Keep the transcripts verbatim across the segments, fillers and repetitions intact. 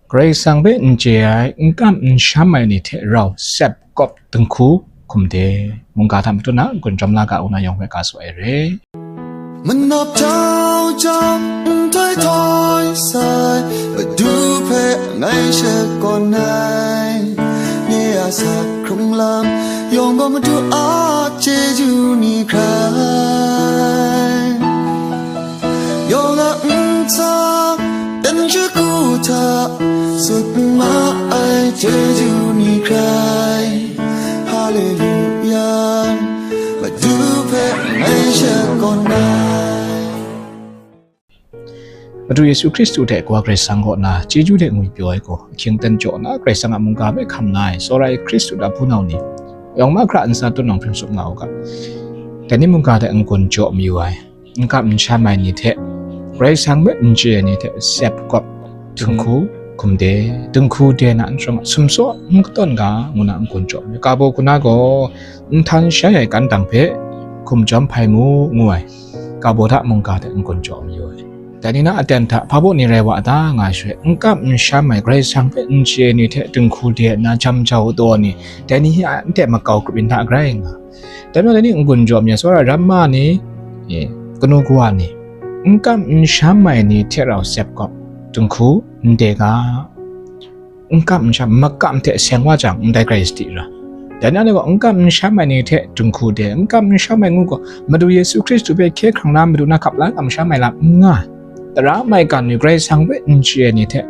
Karai Kasang hpe n chye ai, n kam n sham ai ni hte rau sep kawp dinghku hkum de, mungga hta matut na n-gun jawm la ga u na yawng hpe ga su ai re. Manawp jau jau, nhtoi htoi sai, Madu hpe ngai shakawn ai. Nye a asak hkrung lam yawng gaw Madu a chyeju ni hkrai. Yawng a ntsa dan shagu hta sut ma ai chyeju ni hkrai. Haleluya, Madu hpe ngai shakawn ai. Madu Yesu Hkristu hte Kawa Karai Kasang kaw na chyeju hte ngwipyaw ai gaw, ahkying aten jaw na Karai Kasang a mungga hpe hkam na ai tsawra ai Hkristu a hpunau ni, yawng mahkra ntsa tut nang hpring tsup nga u ga. Dai ni mungga hte n-gun jaw mayu ai, n kam n sham ai ni hte, Karai Kasang hpe n chye ai ni hte sep kawp, dinghku hkum de, dinghku de na n shawng a, sumsaw n katawn ga ngu na n-gun jaw mayu. Kabaw hku na gaw, nhtan shai ai kantang hpe hkum jawm hpai mu, ngu ai. Kabaw hta mungga hte n-gun jaw mayu ai. Dai ni na aten hta hpa baw ni rai wa ta nga ai shaloi, n kam n sham ai Karai Kasang hpe n chye ai ni hte dinghku de nna jam jau taw ni, dai ni a anhte makau grup yin hta grai nga. Dai majaw dai ni n-gun jaw mayu ai, tsawra ramma ni, e, kanu kawa ni, n kam n sham ai ni hte rau sep kawp, dinghku n de ga, n kam n sham, makam hte seng wa jang, ndai grai sadi ra. Dai na ni gaw, n kam n sham ai ni hte dinghku de, n kam n sham ai ngu gaw, Madu Yesu Hkristu hpe hkye hkrang na Madu na hkap la kam sham ai lam n nga. Tara maigan ni Karai Kasang hpe n chye ai ni hte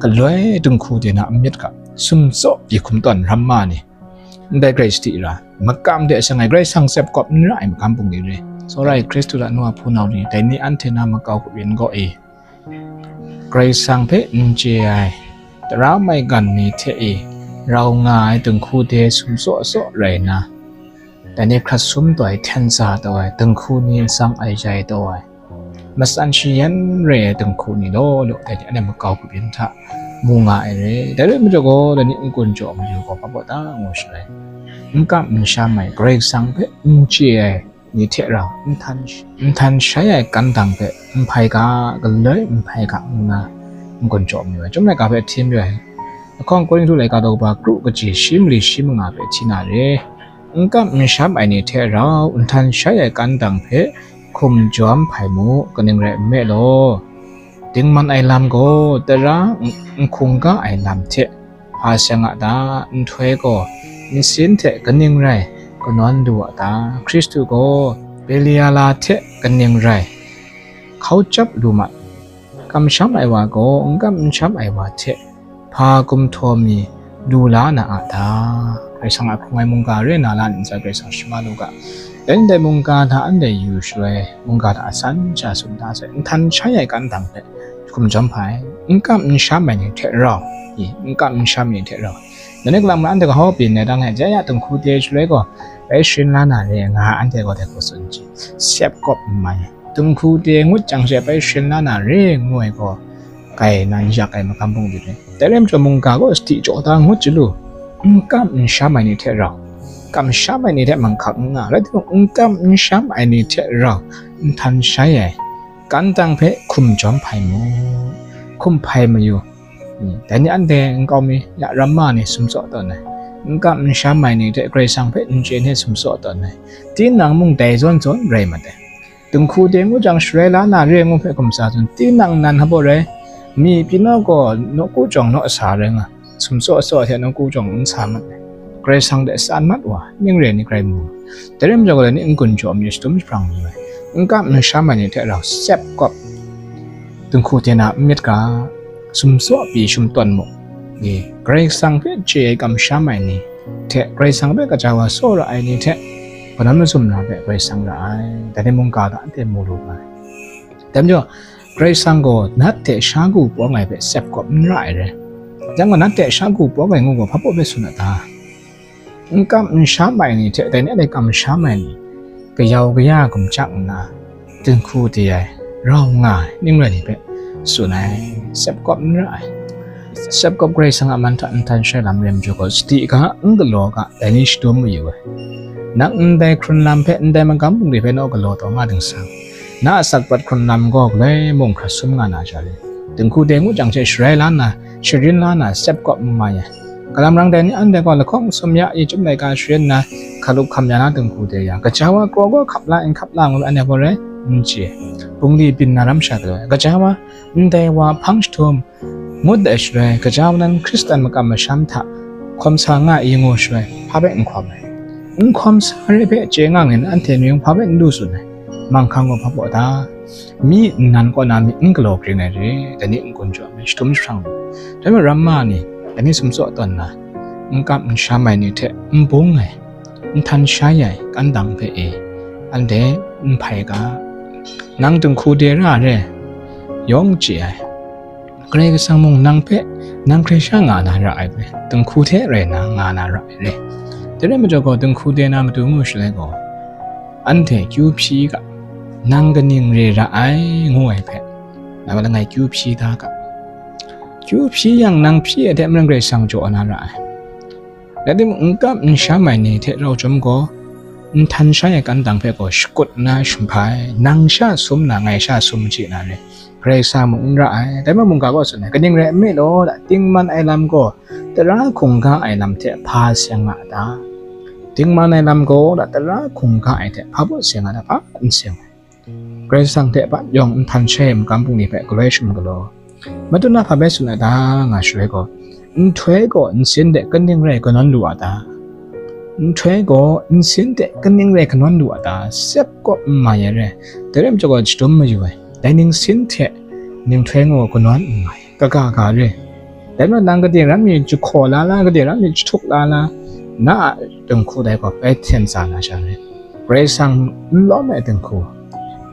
galoi dinghku de na myit ga, sumsaw pyi hkum tawn ramma ni, ndai grai sadi ra. Makam hte seng ai Karai Kasang sep kawp n ra ai magam bungli re. Tsawra ai Hkristu a nu a hpunau ni, dai ni anhte na makau grup yin gaw e. Karai Kasang hpe n chye ai, tara maigan ni hte e rau nga ai dinghku de sumsaw saw rai nna, dai ni hkrat sum taw ai, hten sa taw ai, dinghku ni nsang ai jai taw ai, matsan shayan rai ai dinghku ni law law, dai ni anhte makau grup yin hta mu nga ai re. Dai rai majaw gaw, dai ni n-gun jaw mayu gaw, hpa baw ta ngu shaloi, n kam n sham ai, Karai Kasang hpe n chye ai, ni hte rau, nhtan, nhtan shai ai kantang hpe n hpai ga, galoi n hpai ga ngu na n-gun jaw mayu ai. Chyum laika hpe hti mayu ai. Lahkawng Korinhtu laika daw kaba kru kaji shi mali shi manga hpe hti na re. N kam n sham ai ni hte rau, nhtan shai ai kantang hpe hkum jawm hpai mu, kaning rai nme law, dingman ai lam gaw tara n-, n hkungga ai lam hte hpa seng a ta? Nhtoi gaw nsin hte kaning rai kanawn lu a ta? Hkristu gaw Beliala hte kaning rai hkau chyap lu ma? Kamsham ai wa gaw n kam n sham ai wa hte hpa gumhtaw mi lu la na a ta? Karai Kasang a hkrung ai mungga re na la ntsa Karai Kasang shaman u ga. Dai ndai mungga hta anhte yu shaloi, mungga hta asan sha tsun da sai, nhtan shai ai kantang hpe hkum jawm hpai, n kam n sham ai ni hte rau, i, n kam n sham ai ni hte rau. Dai ni kalang mung anhte kahau byin ai dang e, jai ya dinghku de shaloi gaw, bai sharin la na re nga, anhte gaw dai hku tsun chye, sep kawp n mai. Dinghku de ngut jang she bai sharin la na re ngu ai gaw, kai nan yak ai magam bungli re. Dai rai majaw mungga gaw sadi jaw da ngut chyalu, n kam n sham ai ni hte rau, kamsham ai ni hte manghkang n nga, rai timung, n kam n sham ai ni hte rau, nhtan shai ai kantang hpe hkum jawm hpai mu, hkum hpai mayu. Dai ni anhte nkau mi ya ramma ni sumsaw tawn ai, n kam n sham ai ni hte Karai Kasang hpe n chye ni sumsaw tawn ai, tinang mung dai zawn zawn rai mat ai. Dinghku de ngu jang sharai la na re ngu hpe hkum sa tsun, tinang nan hpa rai, mi pyi naw gaw nawku jawng naw sa rai nga, sumsaw saw hte nawku jawng n sa mat ai, Karai Kasang de san mat wa, ning re ni grai mu. Dai rai majaw gaw, dai ni n-gun jaw mayu, shadum jahprang mayu ai, n kam n sham ai ni hte rau sep kawp, dinghku de na myit ga, sumsaw pyi shum tawn mu. Ni, Karai Kasang hpe chye ai kamsham ai ni hte Karai Kasang hpe kaja wa tsawra ai ni hte, kanawn mazum na hpe Karai Kasang ra ai. Dai ni mungga ga anhte mu lu nga ai. Dai majaw, Karai Kasang gaw nat hte sha ku pawng ai hpe sep kawp n ra ai re. Yang gaw, nat hte sha ku pawng ai ngu gaw, hpa baw hpe tsun a ta? N kam n sham ai ni hte dai ni a kamsham ai ni, kayau kaya gumjang nna, dinghku de ai, rau nga ai, ning rai ni hpe tsun ai, sep kawp n ra ai. Sep kawp Karai Kasang a man hta nhtan shai lam rai majaw gaw, sadi ga, n galaw ga, dai ni shadum mayu ai. Nang ndai hkrun lam hpe, ndai magam bungli hpe naw galaw taw nga ding sa, na a sakpat hkrun lam gaw galoi mung hkra sum nga na sha re. Dinghku de ngu jang she sharai la nna, sharin la na sep kawp n mai ai. Galam rang dai ni anhte gaw lahkawng sum ya i chyum laika sharin na hkalup hkam ya na dinghku de yang, gaja wa kraw gaw hkap la n hkap la ngu ai, anhte gaw rai n chye. Bungli byin na ram sha galaw ai. Gaja wa ndai wa hpang jahtum ngut ai shaloi, gaja wa nan Hkristan makam masham hta hkawm sa nga i ngu shaloi, hpa hpe n hkawm ai. N hkawm sa re hpe chye nga ngai na, anhte mying hpa hpe n lu tsun ai. Manghkang gaw hpa baw ta? Mi nnan kaw na myit n galaw kring ai re, dai ni n-gun jaw ai, shadum jahprang lu ai. Dai majaw ramma ni, dai ni sumtsaw tawn na, n kap n sham ai ni hte n bung ai, n htan shai ai kantang hpe e, anhte n hpai ga, nang dinghku de ra re, yawng chye ai. Karai Kasang mung nang hpe, nang hkrai sha nga na ra ai re, dinghku hte rai na nga na ra ai re. Dai rai majaw gaw, dinghku de na matu ngu shaloi gaw, anhte kyu hpyi ga, nang kaning re ra ai, ngu ai hpe, na wa langai kyu hpyi da ga. Kyu hpyi yang, nang hpyi ai hte maren Karai Kasang jaw na ra ai. Rai timung, n kap n sham ai ni hte rau chyawm gaw, n htan shai ai kantang hpe gaw shakut nna shamhpa ai. Nang sha sum na, ngai sha sum chye na re, Karai Kasang mung n ra ai. Dai majaw mungga gaw tsun ai, kaning rai nme law, dingman ai lam gaw tara hkungga ai lam hte hpa seng nga a ta? Dingman ai lam gaw tara hkungga ai hte hpa baw seng nga a ta? Hpa n seng ai. Karai Kasang hte pat yawng n htan shai ai magam bungli hpe galoi shum galaw. Matut na hpa bai tsun ai ta nga shaloi gaw, nhtoi gaw nsin de kaning rai kanawn lu a ta? Nhtoi gaw nsin de kaning rai kanawn lu a ta? Sep kawp n mai ai re. Dai rai majaw gaw, shadum mayu ai. Dai ningsin hte nhtoi gaw kanawn n mai, kaga ga re. Dai majaw nang gade ram mi jahkaw la la, gade ram mi jahtuk la la, na a dinghku dai gaw bai hten tsa na sha re. Karai Kasang n lawm ai dinghku,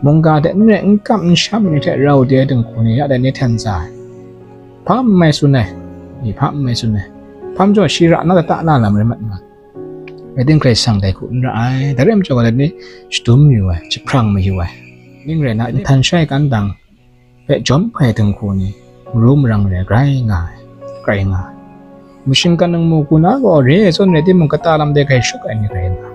mungga hte n rai, n kap n sham ai ni hte rau de ai dinghku ni ya dai ni hten tsa ai. Hpa n mai tsun ai, ni hpa n mai tsun ai. Hpa majaw shi ra na lata la lam rai mat nga. Rai timung, Karai Kasang dai hku n ra ai. Dai rai majaw gaw, dai ni shadum mayu ai, jahprang mayu ai. Ning rai na, n htan shai kantang hpe jawm hpai dinghku ni, maru marang re ai, grai nga ai, grai nga ai. Mashing kan nang mu ku na gaw, re ai zawn rai timung, kata lam de grai shut ai ni rai nga ai.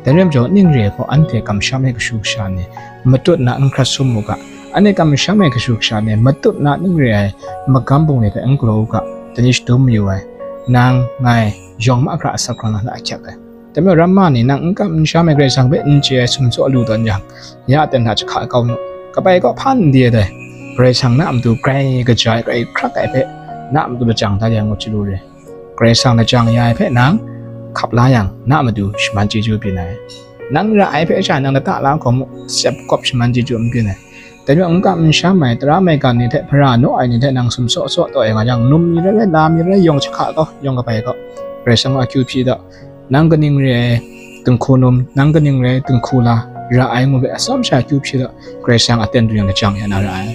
Dai rai majaw, ning re ai hpaw anhte kamsham ai kashu kasha ni matut na n hkrat sum u ga, anhte kamsham ai kashu kasha ni matut na ning re ai magam bungli hpe n galaw u ga, dai ni shadum mayu ai, nang, ngai, yawng mahkra asak hkrang na hta ahkyak ai. Dai majaw ramma ni, nang n kap n sham ai Karai Kasang hpe n chye ai sumtsaw lu tawn yang, ya aten hta jahka kau nu. Kabai kaw hpa n di ai dai. Karai Kasang na a matu grai kaja ai, grai hkrak ai hpe na a matu lajang dat ya ngut chyalu re. Karai Kasang lajang ya ai hpe nang hkap la yang, na a matu shaman chyeju byin ai. Nang ra ai hpe sha nang lata la hkawm u, sep kawp shaman chyeju n byin ai. Dai majaw n kap n sham ai, tara maigan ni hte hpara naw ai ni hte nang sumtsaw tsaw taw ai nga yang, num mi rai rai, la mi rai, yawng jahka kau, yawng kabai kau, Karai Kasang a akyu hpyi daw. Nang kaning re ai dinghku num, nang kaning re ai dinghku la, ra ai ngu hpe atsawm sha akyu hpyi daw, Karai Kasang a ten du yang lajang ya na ra ai.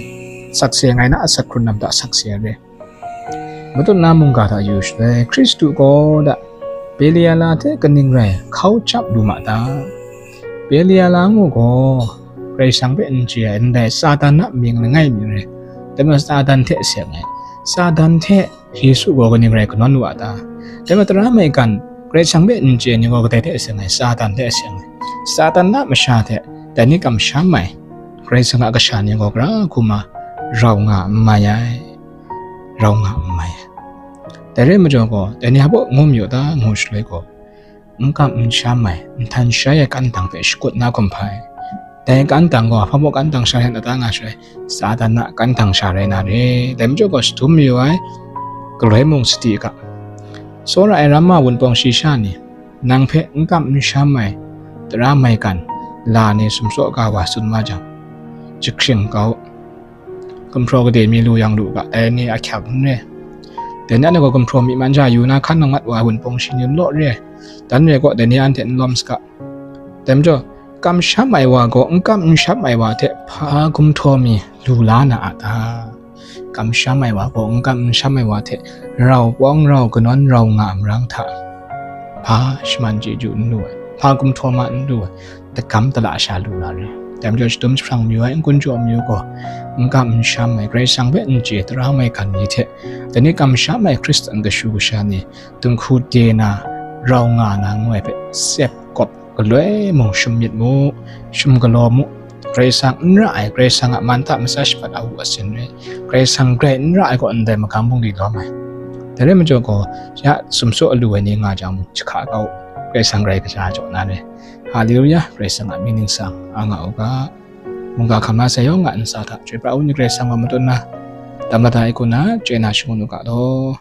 Sakse ngai na a asak hkrun lam hta sakse ai re. Matut na mungga hta yu shaloi, Hkristu gaw da Beliala hte kaning rai hkau chyap lu ma ta? Beliala ngu gaw, Karai Kasang hpe n chye ai, ndai Satan a mying langai mi rai. Dai majaw Satan hte seng ai, Satan hte Yesu gaw kaning rai kanawn wa ta? Dai majaw tara maigan, Karai Kasang hpe n chye ai ni gaw kadai hte seng ai? Satan hte seng ai. Satan a masha hte dai ni kamsham ai, Karai Kasang a kasha ni gaw gara hku ma rau nga n mai ai, rau nga n mai ai. Dai rai majaw gaw, dai ni hpa baw ngu mayu ta ngu shaloi gaw, n kap n sham ai, n htan shai ai kantang hpe shakut na hkum hpa ai. Dai kantang gaw hpa baw kantang sha rai na ta nga shaloi, Satan a kantang sha rai na re. Dai majaw gaw shadum mayu ai, galoi mung sadi ga. Tsawra ai ramma wunpawng shayi sha ni, nang hpe n kap n sham ai tara maigan la ni sumtsaw ga wa tsun wa jang, jahkring kau. Gumhpraw gade mi lu yang lu ga, dai ni ahkyak n re. Dai ni anhte gaw gumhpraw myi man ja yu na hkan nang mat wa ai wunpawng shayi ni law re ai. Dan re gaw, dai ni anhte n lawm saga. Dai majaw, kamsham ai wa gaw n kam n sham ai wa hte hpa gumhpraw mi lu la na a ta? Kamsham ai wa gaw n kam n sham ai wa hte rau pawng rau kanawn rau nga ai marang hta, hpa shaman chyeju n lu ai, hpa gumhpraw ma n lu ai, dagam dala sha lu na re. Dai majaw shadum jahprang mayu ai, n-gun jaw mayu gaw, n kam n sham ai, Karai Kasang hpe n chye tara maigan ni hte, dai ni kamsham ai Hkristan kashu kasha ni, dinghku de na, rau nga na ngu ai hpe sep kawp galoi mung shum myit mu, shum galaw mu. Karai Kasang n ra ai, Karai Kasang a man hta matsa shapat a wu asin rai. Karai Kasang grai n ra ai gaw, ndai magam bungli lawm ai. Dai rai majaw gaw, ya sumsaw alu ai ni nga jang mung, jahka kau, Karai Kasang grai kaja jaw na re. Haleluya, Karai Kasang a mying ningsang a nga u ga, mungga hkam na sai yawng a ntsa hta, chyoi pra u ni Karai Kasang wa matut na, tam la da ai hku na, chye na shangun u ga law.